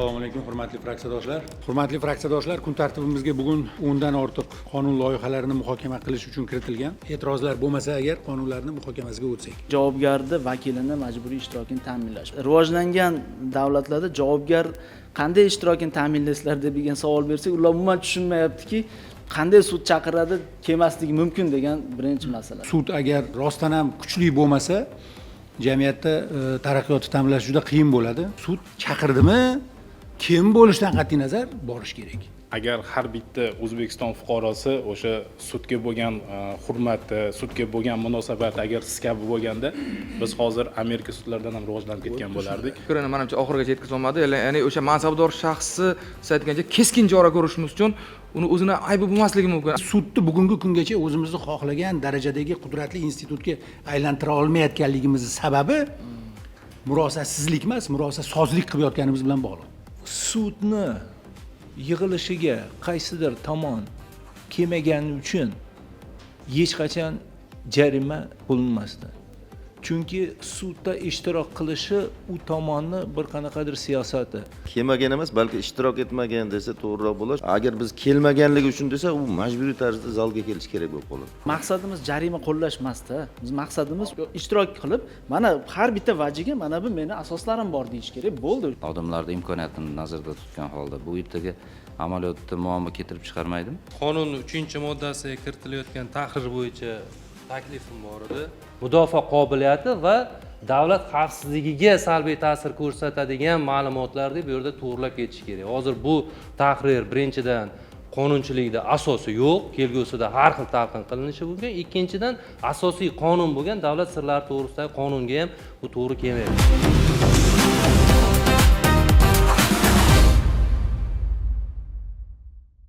Assalomu alaykum, hurmatli fraksiyadoshlar. Hurmatli fraksiyadoshlar, kun tartibimizga bugun 10 dan ortiq qonun loyihalarini muhokama qilish uchun kiritilgan. E'tirozlar bo'lmasa agar, qonunlarni muhokamasiga o'tsak. Javobgarni vakilini majburiy ishtirokini ta'minlash. Rivojlangan davlatlarda javobgar qanday ishtirokini ta'minlaysizlar deb degan savol bersak, ular umuman tushunmayaptiki, qanday sud chaqiradi, kelmasligi mumkin degan birinchi masala. Sud agar rostdan ham kuchli bo'lmasa, jamiyatda taraqqiyotni ta'minlash juda qiyin bo'ladi. Sud chaqirdimi, kim bo'lishidan qat'iy nazar borish kerak. Agar har bitta O'zbekiston fuqarosi o'sha sudga bo'lgan hurmati, sudga bo'lgan munosabati agar siz kabi bo'lganda, biz hozir Amerika sudlaridan ham rivojlanib ketgan bo'lardik. Fikrini manimcha oxirigacha yetkazolmadi. Ya'ni o'sha mansabdor shaxsni, siz aytgancha, keskin chora ko'rishimiz uchun uni o'zini aybi bo'lmasligi mumkin. Sudni bugungi kungacha o'zimizni xohlagan darajadagi qudratli institutga aylantira olmayotganligimizni sababi murosasizlik emas, murosasozlik qilib yotganimiz bilan bog'liq. Sudni yig'ilishiga qaysidir tomon kelmagani uchun hech qachon jarima bo'linmasdi, chunki sudda ishtirok qilishi u tomonni bir qanaqadir siyosati. Kelmagan emas, balki ishtirok etmagan desa, to'g'riroq bo'ladi. Agar biz kelmaganligi uchun desa, u majburiy tarzda zalga kelishi kerak bo'lib qoladi. Maqsadimiz jarima qo'llash emasda. Biz maqsadimiz ishtirok qilib, mana har bitta vajiga mana bu meni asoslarim bor deyish kerak bo'ldi. Odamlarni imkoniyatini nazarda tutgan holda bu yerdagi amaliyotda muammo keltirib chiqarmaydimi? Qonunni uchinchi moddasiga kiritilayotgan tahrir bo'yicha taklifim bor edi. Mudofaa qobiliyati va davlat xavfsizligiga salbiy ta'sir ko'rsatadigan ma'lumotlar deb bu yerda to'g'irlab ketish kerak. Hozir bu tahrir, birinchidan, qonunchilikda asosi yo'q, kelgusida har xil talqin qilinishi mumkin. Ikkinchidan, asosiy qonun bo'lgan Davlat sirlari to'g'risidagi qonunga ham bu to'g'ri kelmaydi.